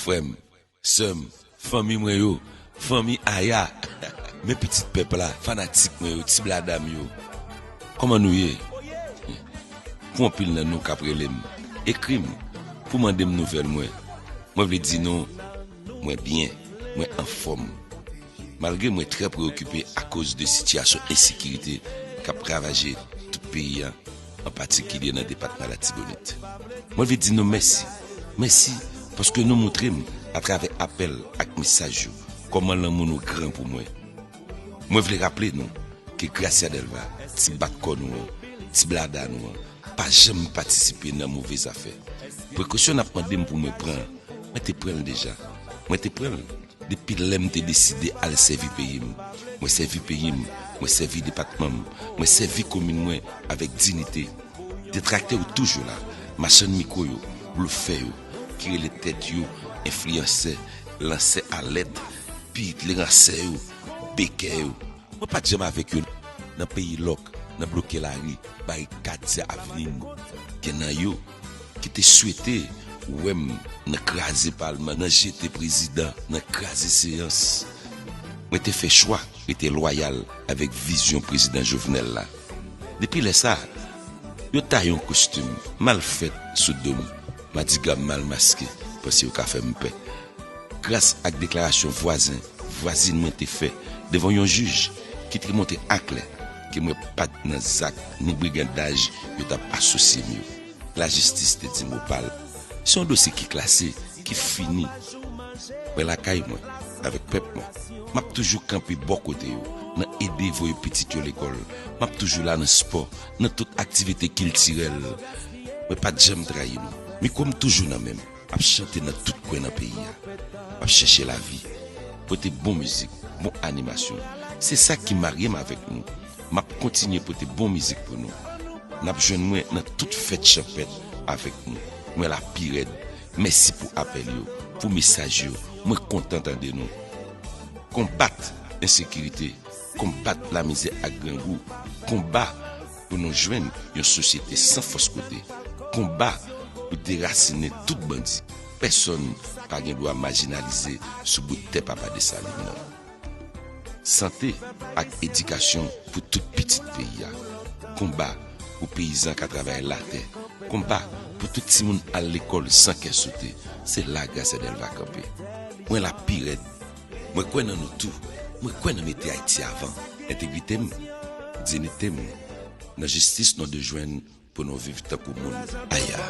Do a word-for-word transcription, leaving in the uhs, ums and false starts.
Frè m, sè m, fanmi mwen yo, fanmi Aya, men pitit pèp la, fanatik mwen yo, ti blada m yo. Kòman nou ye? Pou anpil nan nou k ap rele m, ekri m, pou mande m nouvèl mwen, mwen vle di nou, mwen byen, mwen anfòm. Malgre mwen trè preokipe akoz de sitiyasyon ensekirite k ap ravaje tout peyi a, an patikilye nan depatman Latibonit. Mwen vle di nou mèsi. Mèsi paske nou montre m, atravè apèl ak mesaj yo, kòman lanmou nou gran pou mwen. Mwen vle raple nou ke Gracia Delva, ti bat kò nou an, ti blada nou an, pa janm patisipe nan move zafè. Prekosyon n ap mande m pou mwen pran, mwen te pran l deja. Mwen te pran l depi lè m te deside al sèvi peyi m. Mwen sèvi peyi m, mwen sèvi depatman m, mwen sèvi komin mwen avèk diyite. Detraktè yo toujou la, machann mikwo yo, blofè yo, ki rele tèt yo enfliyansè, lansè alèt, pi leransè yo, bekè yo. Mwen pa t janm avèk yo nan peyi lòk, nan bloke lari, barikad se avni n. Gen nan yo ki te swete wè m nan kraze palman, nan jete prezidan, nan kraze seyans. Mwen te fè chwa rete lwayal avèk vizyon prezidan Jovenel la. Depi lè sa a, yo taye yon kostim mal fèt sou do m, madigra m mal maske, panse yo ka fè m pè. Gras ak deklarasyon vwazen, vwazin mwen te fè devan yon jij ki te montre aklè ke mwen pa t nan zak ni brigandaj yo t ap asosye m yo. Lajistis te di mo pa l. Se yon dosye ki klase, ki fini. Mwen lakay mwen, avèk pèp mwen. M ap toujou kanpe bò kote yo, nan ede voye pitit yo lekòl. M ap toujou la nan spò, nan tout aktivite kiltirèl. Mwen pa t janm trayi nou. Mikwo m toujou nan men m, ap chante nan tout kwen nan peyi a. M ap chèche lavi, pote bon mizik, bon animasyon. Se sa ki marye m avèk nou. M ap kontinye pote bon mizik pou nou. N ap jwenn mwen nan tout fèt chanpèt avèk nou. Mwen la pi rèd. Mèsi pou apèl yo, pou mesaj yo. Mwen kontan tande nou. Konbat ensekirite, konbat lamizè ak grangou, konba pou nou jwenn yon sosyete san fòs kote, konba pou derasinen tout bandi. Pèsonn pa gen dwa majinalize sou bout tè Papa Desalin, non. Sante ak edikasyon pou tout pitit peyi a. Konba pou peyizan ka travay latè. Konba pou tout timoun al lekòl san kè sote. Se la Gracia Delva kanpe. Mwen la pi rèd. Mwen kwè nan nou tou. Mwen kwè nan mete Ayiti avan. Entegrite m, diyite m, nan jistis nou dwe jwenn pou nou viv tankou moun. Aya.